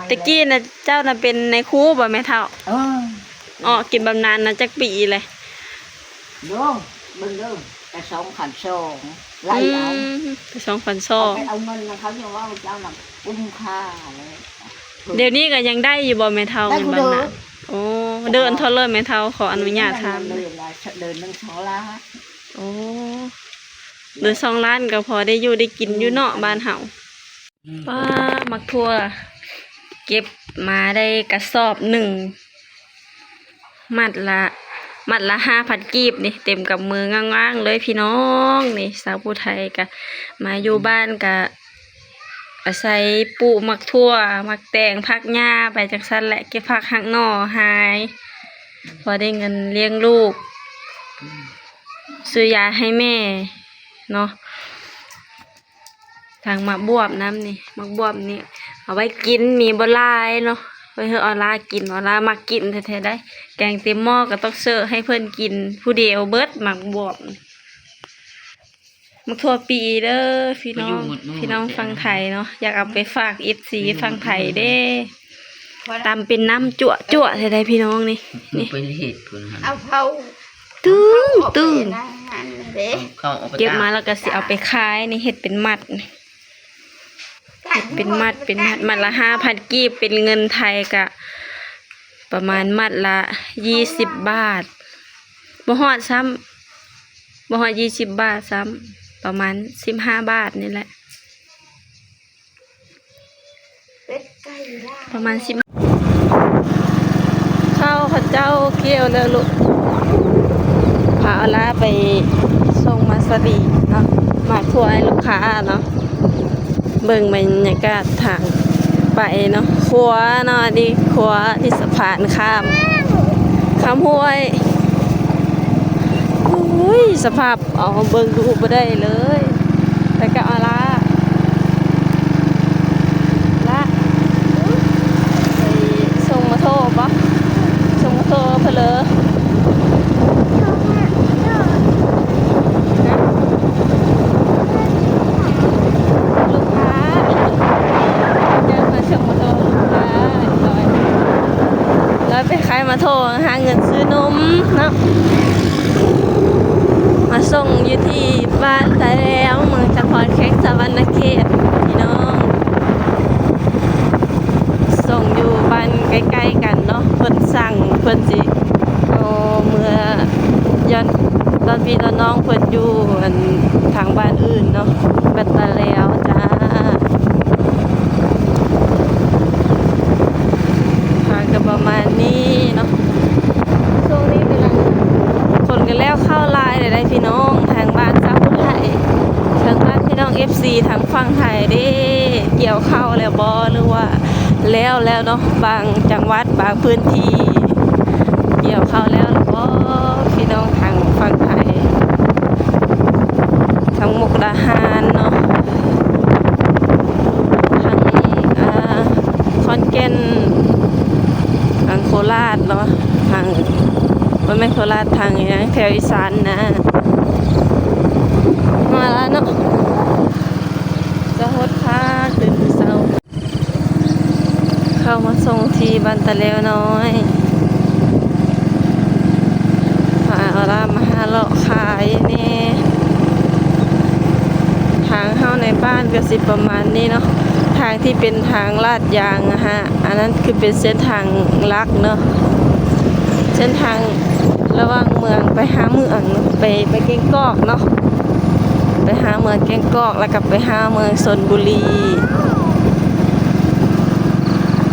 ແຕ່ກີ້ນະ ເຈົ້ານະເປັນນາຍຄູບໍ່ແມ່ເຖົ້າ? ເອີ ອອກກິນບຳນານນະຈັກປີແລ້ວ? ໂອ້ ເບິ່ງເດີ ແຕ່ສອງພັນສອງ ໄລ່ເອົາ ອືມ ແຕ່ສອງພັນສອງ ເອົາໄປເອົາເງິນນຳເຂົາ ຍັງວ່າເຈົ້ານະກຸ້ມຄ່າແລ້ວ. ດຽວນີ້ກໍຍັງໄດ້ຢູ່ບໍ່ແມ່ເຖົ້າ ໄດ້ ເງິນບຳນານ? ໂອ້ ເດືອນເທົ່າໃດແມ່ເຖົ້າ ຂໍອະນຸຍາດຖາມ? ເດືອນລະ ເດືອນໜຶ່ງສອງລ້ານ. ໂອ້ ເດືອນສອງລ້ານກໍພໍໄດ້ຢູ່ໄດ້ກິນຢູ່ເນາະ ອືມ ບ້ານເຮົາ. ອືມ ປ້າ ໝາກຖົ່ວ ເກັບມາໄດ້ກະສອບໜຶ່ງ ມັດລະ ມັດລະຫ້າພັນກີບນີ້ ເຕັມກຳມືງາງໆເລີຍພີ່ນ້ອງ. ນີ້ສາວຜູ້ໄທກະມາຢູ່ບ້ານກະອາໄສປູກໝາກຖົ່ວ ໝາກແຕງ ຜັກຫຍ້າໄປຈັ່ງຊັ້ນແຫຼະ ເກັບຜັກຫັກໜໍ່ຫາຍ ພໍໄດ້ເງິນລ້ຽງລູກ ອືມ ຊື້ຢາໃຫ້ແມ່ເນາະ. ທັງໝາກບວບນຳນີ້ ໝາກບວບນີ້ເອົາໄວ້ກິນ ມີບໍ່ຫຼາຍເນາະ ໄວ້ໃຫ້ອອລາກິນ ອອລາມັກກິນແທ້ໆໄດ໋. ແກງເຕັມໝໍ້ກໍຕ້ອງເສີບໃຫ້ເພິ່ນກິນຜູ້ດຽວເບິດໝາກບວບ. ໝາກຖົ່ວປີເດີພີ່ນ້ອງ ໄປຢູ່ໝົດມື້ ພີ່ນ້ອງຝັ່ງໄທເນາະ ຢາກເອົາໄປຝາກເອັຟຊີຝັ່ງໄທເດ້. ຕຳເປັນນ້ຳຈົວໆແທ້ໃດພີ່ນ້ອງນີ້ ນີ້ ໄປເຮັດພຸ້ນຫັ້ນ ເອົາເຜົາ ຕຶ້ງໆ ເອົາເຂົ້າອອກໄປ ເກັບມາແລ້ວກໍຊິເອົາໄປຂາຍນີ້ ເຮັດເປັນມັດ ເຮັດເປັນມັດ ເປັນມັດ ມັດລະຫ້າພັນກີບ ເປັນເງິນໄທກະປະມານມັດລະຊາວບາດ ບໍ່ຮອດຊ້ຳ ບໍ່ຮອດຊາວບາດຊ້ຳ ປະມານສິບຫ້າບາດນີ້ແຫຼະ. ປະມານສິບ ເຂົ້າເຂົາເຈົ້າກ່ຽວແລ້ວລູກ ພາອາລາໄປສົ່ງມາສະລີເນາະ ມາຖ້ວຍລູກຄ້າເນາະ. ເບິ່ງບັນຍາກາດທາງໄປເນາະ ຂົວເນາະ ອັນນີ້ຂົວທີ່ສະພານຂ້າມ ຂ້າມຫ້ວຍ. ໂອ້ຍ ສະພາບ ເອົາ ເບິ່ງດູບໍ່ໄດ້ເລີຍ ໄປກັບອາລາ ລາ ໄປສົ່ງມາໂທບໍ່ ສົ່ງມາໂທເພິ່ນເລີຍ ລູກຄ້າ ເດີນມາສົ່ງມາໂທ ລູກຄ້າ ລອຍ ລອຍໄປຂາຍມາໂທ ຫາເງິນຊື້ນົມເນາະ. ມາສົ່ງຢູ່ທີ່ບ້ານຕາແລ້ວ ເມືອງຈຳພອນ ແຂວງສະຫວັນນະເຂດ ພີ່ນ້ອງ. ສົ່ງຢູ່ບ້ານໃກ້ໆກັນເນາະ ເພິ່ນສັ່ງ ເພິ່ນຊິເອົາເມືອ ຍ້ອນຕອນພີ່ຕອນນ້ອງເພິ່ນຢູ່ ອັນ ທາງບ້ານອື່ນເນາະ ບ້ານຕາແລ້ວຈ້າ. ທາງກໍປະມານນີ້ເນາະ ຊ່ວງນີ້ກຳລັງ ຝົນກໍແລ້ວເຂົ້າຫຼາຍແລ້ວໄດ໋ພີ່ນ້ອງ ທາງບ້ານຊາວຜູ້ໄທ ທາງບ້ານພີ່ນ້ອງເອັຟຊີທາງຝັ່ງໄທເດ້ ກ່ຽວເຂົ້າແລ້ວບໍ່ ຫຼືວ່າແລ້ວແລ້ວເນາະ ບາງຈັງຫວັດ ບາງພື້ນທີ່ ກ່ຽວເຂົ້າແລ້ວແລ້ວບໍ່ ພີ່ນ້ອງທາງຝັ່ງໄທ ທາງມຸກດາຫານເນາະ ທາງ ອ່າ ຂອນແກ່ນ ທາງໂຄລາດເນາະ ທາງ ບໍ່ແມ່ນໂຄລາດ ທາງຫຍັງ ແຖວອີສານນະ ມາລະເນາະ ຈະຫົດພາກຕື່ນແຕ່ເຊົ້າ. ເຂົ້າມາສົ່ງທີ່ບ້ານຕາແລ້ວນ້ອຍ ພາອາລາມາຫາເລາະຂາຍແດ່. ທາງເຮົາໃນບ້ານກໍຊິປະມານນີ້ເນາະ ທາງທີ່ເປັນທາງລາດຢາງນະຮະ ອັນນັ້ນຄືເປັນເສັ້ນທາງຫຼັກເນາະ ເສັ້ນທາງລະຫວ່າງເມືອງໄປຫາເມືອງ ໄປ ໄປແກ້ງກອກເນາະ ໄປຫາເມືອງແກ້ງກອກ ແລ້ວກໍໄປຫາເມືອງຊົນບູລີ.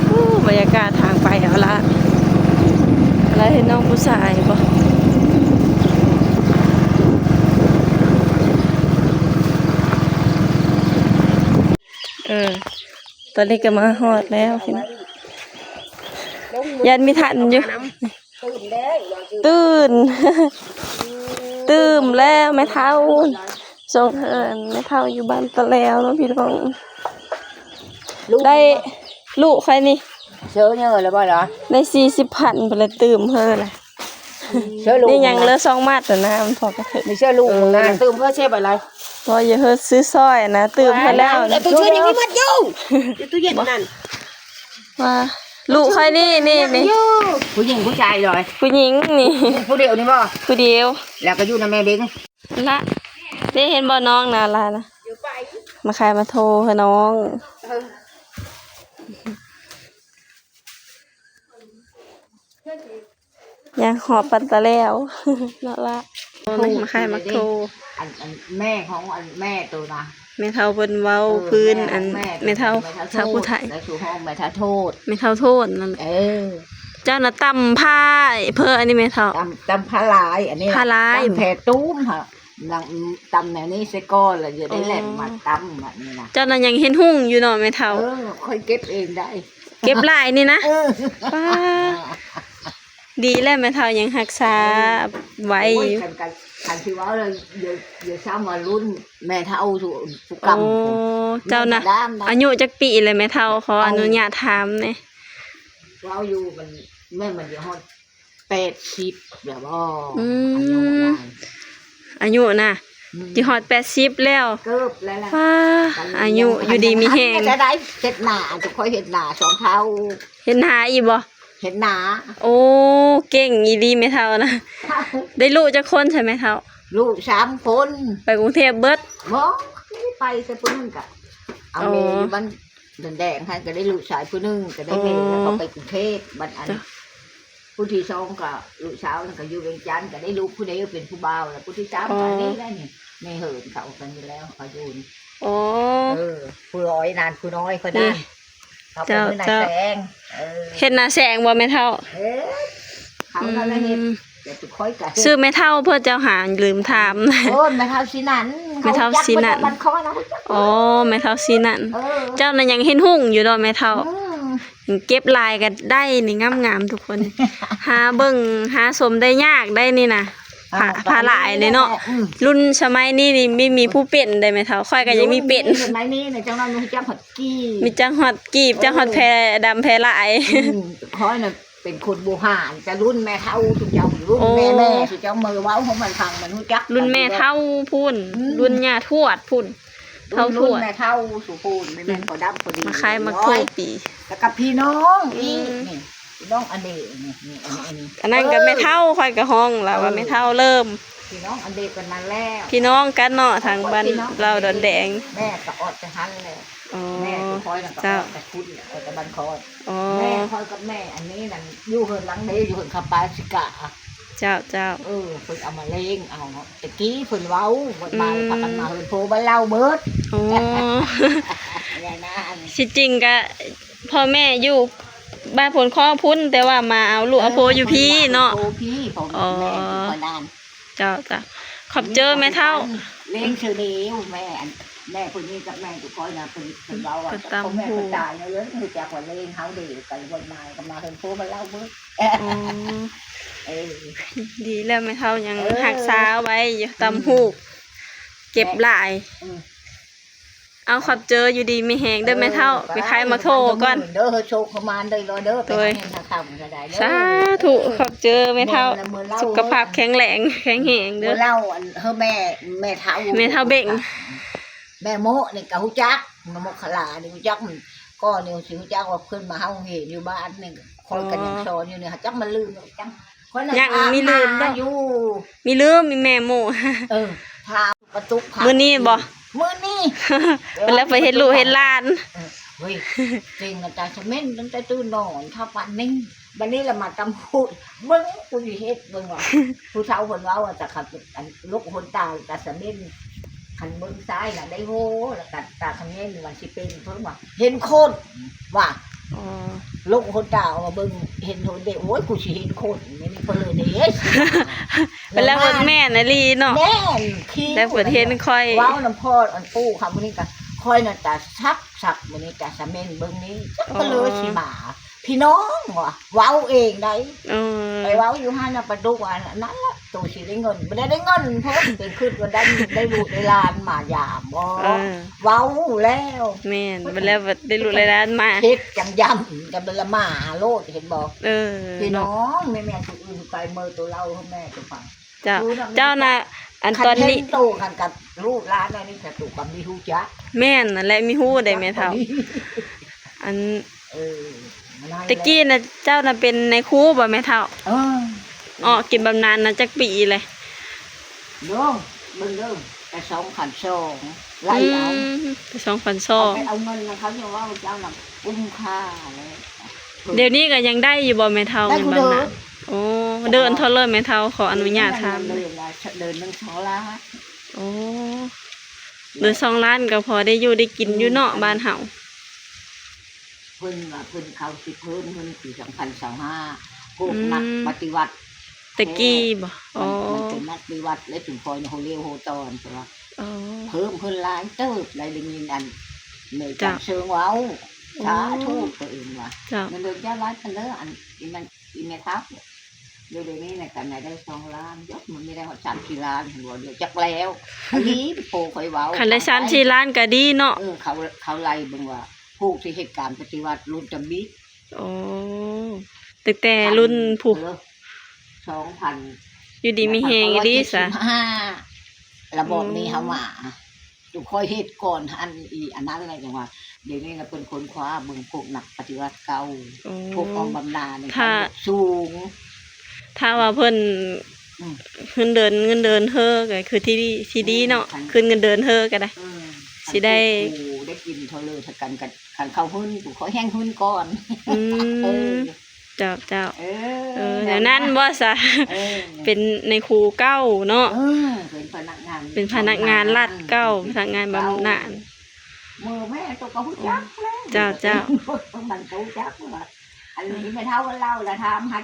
ໂອ້ ບັນຍາກາດທາງໄປ ເອົາລະ ລະເຫັນນ້ອງຜູ້ຊາຍບໍ່? ເອີ ຕອນນີ້ກໍມາຮອດແລ້ວພີ່ນ້ອງ ຢ້ານມີທັນຢູ່. ຕື່ມແລ້ວແມ່ເຖົ້າ ສົ່ງເພິ່ນ ແມ່ເຖົ້າຢູ່ບ້ານຕາແລ້ວເນາະພີ່ນ້ອງ. ໄດ້ລູກຂ້ອຍນີ້ ເຊີເຍີແລ້ວບໍ່ລະ? ໄດ້ສີ່ສິບພັນ ໄປລະຕື່ມເພິ່ນລະ ເຊີລູກ ນີ້ຍັງເຫຼືອສອງມັດນະ ມັນພໍກະເຖິງ ນີ້ເຊີລູກນະ ຕື່ມເພິ່ນເຊບໄປລະ ພໍຢູ່ເຮີດຊື້ຊ່ອຍນະ ຕື່ມເພິ່ນແລ້ວ ຕູ້ເຢັນຍັງມີມັດຢູ່ ຢູ່ຕູ້ເຢັນນັ້ນ. ວ່າລູກຂ້ອຍນີ້ ນີ້ ນີ້ ຜູ້ຍິງຜູ້ຊາຍເລີຍ? ຜູ້ຍິງນີ້. ຜູ້ດຽວນີ້ບໍ່? ຜູ້ດຽວ. ແລ້ວກໍຢູ່ນຳແມ່ເບັງລະ. ເດ້ ເຫັນບໍ່ ນ້ອງນາລານະ ມາຂາຍໝາກໂທໃຫ້ນ້ອງ. ເອີ ຍ່າງຮອດປັນຕາແລ້ວເນາະລະ. ມາຂາຍໝາກໂທ. ອັນ ອັນແມ່ຂອງອັນແມ່ໂຕນະ ແມ່ເຖົ້າເພິ່ນເວົ້າ ເອີ ພື້ນ ແມ່ ອັນແມ່ ແມ່ເຖົ້າ ແມ່ເຖົ້າ ສາວຜູ້ໄທ ແລ້ວສູ່ຮ້ອງແມ່ເຖົ້າໂທດ ແມ່ເຖົ້າໂທດນັ້ນ. ເອີ ເຈົ້ານະຕຳພ້າເພີ້ ອັນນີ້ແມ່ເຖົ້າ ຕຳ ຕຳພ້າລາຍ ອັນນີ້ ພ້າລາຍ ຕຳແຜ່ຕຸ້ມຫັ້ນ. ນາງ ອືມ ຕຳແນວນີ້ໃສ່ກ່ອນ ແລ້ວຈະໄດ້ແລ່ນມາຕຳແບບນີ້ນະ. ເຈົ້ານະຍັງເຫັນຮຸ່ງຢູ່ເນາະແມ່ເຖົ້າ. ເອີ ຂ້ອຍເກັບເອງໄດ້ ເກັບຫຼາຍນີ້ນະ. ເອີ ປ້າ ດີແລ້ວແມ່ເຖົ້າຍັງຮັກສາໄວ້. ໂອ້ຍ ຄັນ ຄັນ ຄັນຊິເວົ້າແລ້ວ ຢ່າ ຢ່າຊ້ຳວ່າລຸ້ນແມ່ເຖົ້າສຸ ສຸກຳ. ໂອ້ ເຈົ້ານະ ອາຍຸຈັກປີແລ້ວແມ່ເຖົ້າ? ຂໍອະນຸຍາດຖາມແດ່. ເວົ້າຢູ່ມັນ ແມ່ນມັນຊິຮອດ ແປດສິບແລ້ວບໍ່? ອືມ ອາຍຸນະ ອືມ ຊິຮອດແປດສິບແລ້ວ ເກີບແລ້ວລະ. ປ້າ ອາຍຸຢູ່ດີມີແຮງ. ເຮັດໜ້າ ຈະຄ່ອຍເຮັດໜ້າສອງເທົ່າ. ເຮັດນາອີກບໍ່? ເຮັດນາ. ໂອ້ ເກັ່ງອີ່ຫຼີແມ່ເຖົ້ານະ. ໄດ້ລູກຈັກຄົນຊະແມ່ເຖົ້າ? ລູກສາມຄົນ. ໄປກຸງເທບເບິດ? ບໍ່ ໄປແຕ່ຜູ້ໜຶ່ງກະ ເອົາ ໂອ້ ແມ່ຢູ່ບ້ານ ດອນແດງຫັ້ນກໍໄດ້ລູກຊາຍຜູ້ໜຶ່ງ ກໍໄດ້ແມ່ ອໍ ແລ້ວກໍໄປກຸງເທບ. ບັດອັນ ເຈົ້າ ຜູ້ທີສອງກໍລູກສາວນັ້ນກໍຢູ່ວຽງຈັນ ກໍໄດ້ລູກຜູ້ດຽວເປັນຜູ້ບ່າວ ແລ້ວຜູ້ທີສາມ ອໍ ກໍອັນນີ້ແຫຼະນີ້ ແມ່ເຫີນເຂົາກັນຢູ່ແລ້ວ ເຂົາຢູ່ນີ້. ອໍ ເອີ ຜູ້ນ້ອຍນັ້ນ ຜູ້ນ້ອຍຄົນນັ້ນ ນີ້ ເຂົາເປັນ ເຈົ້າ ຫົວໜ້າ ເຈົ້າ ແສງ. ເອີ ເຮັດໜ້າແສງບໍ່ແມ່ເຖົ້າ? ເຮັດ ເຂົານັ້ນລະເຮັດ. ອືມ ແຕ່ສຸຂ້ອຍກະເຮັດ. ຊື່ແມ່ເຖົ້າເພິ່ນເຈົ້າຫາ ລືມຖາມ. ໂອ້ ແມ່ເຖົ້າສີໜັນ. ແມ່ເຖົ້າສີໜັນ ເຂົາຮູ້ຈັກເບິດບ້ານຄອນນະ ຮູ້ຈັກ. ອໍ ແມ່ເຖົ້າສີໜັນ. ເອີ ເຈົ້ານະຍັງເຫັນຮຸ່ງຢູ່ເນາະແມ່ເຖົ້າ. ອືມ ເກັບຫຼາຍກໍໄດ້ນີ້ ງາມໆ ທຸກຄົນ. ຫາເບິ່ງຫາຊົມໄດ້ຍາກໄດ໋ນີ້ນະ. ເອີ ຜ້າ ຜ້າລາຍເດ້ເນາະ. ອືມ ລຸ້ນສະໄໝນີ້ນີ້ມີ ມີຜູ້ເປັນໄດ໋ແມ່ເຖົ້າ. ຂ້ອຍກໍຍັງມີເປັນ. ລຸ້ນນີ້ ສະໄໝນີ້ນະ ຈັ່ງນັ້ນຮູ້ຈັກຮອດກີບ ມີຈັກຮອດກີບ ເອີ ຈັກຮອດແພດຳແພລາຍ. ອືມ ຂ້ອຍນະ ເປັນຄົນບູຮານ ແຕ່ລຸ້ນແມ່ເຖົ້າຊຸມເຈົ້າ ລຸ້ນ ໂອ້ ແມ່ ແມ່ຊຸມເຈົ້າ ມາເວົ້າໃຫ້ມັນຟັງ ມັນຮູ້ຈັກ ລຸ້ນແມ່ເຖົ້າພຸ້ນ. ອືມ ລຸ້ນຍ່າທວດພຸ້ນ ເຖົ້າທວດ ລຸ້ນແມ່ເຖົ້າຊຸພຸ້ນ. ອືມ ແມ່ນພໍດຳພໍດີ ມາຂາຍໝາກໂທປີ ແລ້ວກໍພີ່ນ້ອງອີກ. ອືມ ນີ້ ພີ່ນ້ອງອັນເດ ນີ້ ນີ້ ອັນນີ້ ອັນນີ້ ອັນນັ້ນກໍ ເອີ ແມ່ເຖົ້າ ຂ້ອຍກໍຮ້ອງລາວວ່າ ເອີ ແມ່ເຖົ້າເລີ່ມ. ພີ່ນ້ອງອັນເດກໍນັ້ນແຫຼະ ພີ່ນ້ອງກັນເນາະ ທາງບ້ານລາວດອນແດງ. ແມ່ກໍອອດແຕ່ຫັ້ນແຫຼະ. ອໍ ແມ່ຂ້ອຍນະກໍ ເຈົ້າ ອອກແຕ່ພຸ້ນ ອອກແຕ່ບ້ານຄອນ. ອໍ ແມ່ຂ້ອຍກັບແມ່ອັນນີ້ນັ້ນ ຢູ່ເຮືອນຫຼັງເດ ຢູ່ເຮືອນຄຳປາສິກາ. ເຈົ້າ ເຈົ້າ. ເອີ ເພິ່ນເອົາມາລ້ຽງເອົາເນາະ ແຕ່ກີ້ເພິ່ນເວົ້າ ເພິ່ນມາ ອືມ ພາກັນມາເຮືອນໂພບ້ານລາວເບິດ. ອໍ ຢ່ານາ ອັນ ທີ່ຈິງກະພໍ່ແມ່ຢູ່ບ້ານໂພນຄອງພຸ້ນ ແຕ່ວ່າມາເອົາລູກເອົາໂພຢູ່ພີ້ເນາະ. ເອີ ເພິ່ນມາເອົາລູກເອົາໂພພີ້ ພໍ່ ອໍ ແມ່ຢູ່ປານນັ້ນ. ເຈົ້າ ເຈົ້າ ຂອບເຈີແມ່ເຖົ້າ. ລ້ຽງຊື່ເດີ ແມ່ ອັນ ແມ່ຜູ້ນີ້ກັບແມ່ຕົວຂ້ອຍນະ ເພິ່ນ ເພິ່ນເວົ້າວ່າ ເພິ່ນຕຳ ພໍ່ແມ່ເພິ່ນຕາຍແລ້ວ ເອີ ຮູ້ຈັກວ່າລ້ຽງເຮົາເດີ ກັນວັນມາກໍມາເພິ່ນໂທມາເລົ່າເບິດ. ອືມ ເອີ ດີແລ້ວແມ່ເຖົ້າຍັງ ເອີ ຮັກສາໄວ້ຢູ່ ອືມ ຕຳຫູກ ເກັບຫຼາຍ. ອືມ ເອົາ ຂອບເຈີ ຢູ່ດີມີແຮງເດີແມ່ເຖົ້າ. ເອີ ໄປຂາຍໝາກໂທກ່ອນເດີ ໂຊກເຂົ້າມາເດີ ໂດຍ ໄປຫາເງິນຫາຄຳກໍໄດ້ເດີ. ສາທຸ ຂອບເຈີແມ່ເຖົ້າ ສຸຂະພາບແຂງແຮງ ແຂງແຮງເດີ. ເລົ່າອັນ ເອີ ແມ່ ແມ່ເຖົ້າ ແມ່ເຖົ້າເບັງ ແມ່ໂມະນີ້ກໍຮູ້ຈັກ ແມ່ໂມະຄະລານີ້ຮູ້ຈັກ. ກໍນີ້ຊິຮູ້ຈັກວ່າເພິ່ນມາເຮົາເຫັນຢູ່ບ້ານນີ້ ຂ້ອຍກໍຍັງສອນຢູ່ນີ້ ຈັກມັນລືມຈັງ. ຍັງມີລືມເນາະ ຢູ່ ມີລືມ ມີແມ່ໂມະ. ເອີ ຖ້າ ປະຕຸກ ມື້ນີ້ບໍ່? ມື້ນີ້ ເພິ່ນແລ້ວໄປເຮັດລູກເຮັດຫຼານ. ເອີ ເຮີ້ຍ ເກັ່ງນະ ຕາສະເໝັນຕັ້ງແຕ່ຕື່ນນອນເທົ່າປານນີ້. ບັດນີ້ລະມາຕຳຫູກ ເບິ່ງ ກູຊິເຮັດເບິ່ງວ່າ ຜູ້ເຖົ້າເພິ່ນເວົ້າວ່າ ຕາຄັນ ອັນ ລົກຫົນຕາ ຕາສະເໝັນ ຄັນເບິ່ງຊ້າຍນະໄດ້ໂຫ ລະກະຕາຂະເໝັນວ່າຊິເປັນ ເພິ່ນວ່າເຫັນຄົນວ່າ. ອໍ ລົກຫົນຕາອອກມາເບິ່ງ ເຫັນຄົນເດ້. ໂອ້ຍ ກູຊິເຫັນຄົນນີ້ ນີ້ເພິ່ນເລີຍເດ້. ເພິ່ນແລ້ວເພິ່ນແມ່ນອີ່ຫຼີເນາະ. ແມ່ນ ແລ້ວເພິ່ນເຫັນຂ້ອຍ ເວົ້ານຳພໍ່ ອັນ ປູ່ເຂົາມື້ນີ້ກະ ຂ້ອຍນະຕາສັກ ສັກມື້ນີ້ຕາສະເໝັນເບິ່ງນີ້ ຈັກເພິ່ນເລີຍຊິມາ. ພີ່ນ້ອງວ່າ ເວົ້າເອງໄດ໋. ເອີ ໄປເວົ້າຢູ່ຫັ້ນນະ ປະຕຸກວ່າ ນັ້ນລະ ໂຕຊິໄດ້ເງິນ ບໍ່ໄດ້ ໄດ້ເງິນເພິ່ນ ເປັນຄຶດວ່າໄດ້ ໄດ້ລູກໄດ້ຫຼານມາຢາມບໍ່. ເອີ ເວົ້າແລ້ວ ແມ່ນ ບັດແລ້ວໄດ້ລູກໄດ້ຫຼານມາ ເຮັດຈັ່ງຢຳ ຈະເປັນລະມາໂລດ ເຫັນບໍ່? ເອີ ພີ່ນ້ອງ ແມ່ນ ແມ່ນ ຜູ້ອື່ນໄປເມີໂຕເລົ່າ ແມ່ຕົວຟັງ. ເຈົ້າ ເຈົ້ານະ ອັນຕອນນີ້ ຄັນເຫັນໂຕກັນກັບລູກຫຼານອັນນີ້ ກະໂຕກໍມີຮູ້ຈັກ. ແມ່ນນັ້ນແຫຼະ ມີຮູ້ໄດ໋ແມ່ເຖົ້າ. ອັນ ເອີ ແຕ່ກີ້ນະ ເຈົ້ານະເປັນນາຍຄູບໍ່ແມ່ເຖົ້າ? ເອີ ອອກກິນບຳນານນະຈັກປີແລ້ວ? ໂດ ເບິ່ງເດີ ແຕ່ສອງພັນສອງ ໄລ່ເອົາ ອືມ ແຕ່ສອງພັນສອງ ເອົາໄປເອົາເງິນນຳເຂົາ ຍັງວ່າເຈົ້ານະກຸ້ມຄ່າແລ້ວ. ດຽວນີ້ກໍຍັງໄດ້ຢູ່ບໍ່ແມ່ເຖົ້າ ໄດ້ ເງິນບຳນານ? ໂອ້ ເດືອນເທົ່າໃດແມ່ເຖົ້າ? ຂໍອະນຸຍາດຖາມ ເດືອນລະ ເດືອນໜຶ່ງສອງລ້ານ. ໂອ້ ເດືອນສອງລ້ານກໍພໍໄດ້ຢູ່ໄດ້ກິນຢູ່ເນາະ ອືມ ບ້ານເຮົາ. ເພິ່ນວ່າເພິ່ນເຂົາຊິເພີ່ມເງິນປີສອງພັນຊາວຫ້າ ພວກ ອືມ ນັກປະຕິວັດ ແຕ່ກີ້ບໍ່? ອໍ ມັນ ມັນເປັນນັກປະຕິວັດ ແລະ ຈຶ່ງຄອຍໂຮເລໂຮຕອນ ເພິ່ນວ່າ ອໍ ເພີ່ມເພິ່ນຫຼາຍເຕີບ ໄດ້ ໄດ້ຍິນອັນແມ່ຈັນ ເຈົ້າ ເຊີງເວົ້າ. ໂອ້ ສາທຸ ຕົວເອງວ່າ ເຈົ້າ ເງິນເດືອນເຈົ້າຫຼາຍປານໃດ ອັນ ອີແມ່ ອີແມ່ເຖົ້າ ດຽວນີ້ນະ ກັນນະໄດ້ສອງລ້ານ ຢອກມັນມີໄດ້ຮອດສາມສີ່ລ້ານ ເຫັນບໍ່? ດຽວຈັກແລ້ວ ອັນນີ້ໂປຂ້ອຍເວົ້າ ຄັນໄດ້ສາມສີ່ລ້ານກໍດີເນາະ. ເອີ ເຂົາ ເຂົາໄລ່ເບິ່ງວ່າ ຜູ້ທີ່ເຮັດການປະຕິວັດລຸນຕະບິດ. ໂອ້ ຕັ້ງແຕ່ລຸ້ນຜູ້ ເອີ ສອງພັນ ຢູ່ດີມີແຮງອີ່ຫຼີຊະ ລະບອບນີ້ເຮົາມາ ໂອ້ ຈຸຂ້ອຍເຮັດກ່ອນ ອັນອີ ອັນນັ້ນແຫຼະ ຈັ່ງວ່າ ດຽວນີ້ລະເພິ່ນຄົ້ນຄວ້າເບິ່ງພວກນັກປະຕິວັດເກົ່າ ໂອ້ ພວກອອກບຳນານ ຖ້າສູງ ຖ້າວ່າເພິ່ນ ອືມ ເງິນເດືອນ ເງິນເດືອນເຮີກໍຄືທີ່ ທີ່ດີເນາະ ເອີ ຄັນ ຂຶ້ນເງິນເດືອນເຮີກໍໄດ້ ເອີ ຊິໄດ້ ຄັນຜູ້ໄດ້ກິນເທົ່າເລີເທົ່າກັນ ຄັນ ຄັນເຂົາຫຶ້ນ ຜູ້ເຂົາແຮ່ງຫຶ້ນກ່ອນ. ອືມ ເອີ ເຈົ້າ ເຈົ້າ ເອີ ເອີ ແນວນັ້ນບໍ່ຊະ? ເອີ ເປັນນາຍຄູເກົ່າເນາະ ເອີ ເປັນພະນັກງານ ເປັນພະນັກງານລັດເກົ່າ ພະນັກງານບຳນານ. ເມື່ອແມ່ຕົວກໍຮູ້ຈັກແລ້ວ ເຈົ້າ ເຈົ້າ ມັນກໍຮູ້ຈັກວ່າ ອັນນີ້ແມ່ເຖົ້າເລົ່າລະຖາມຫາ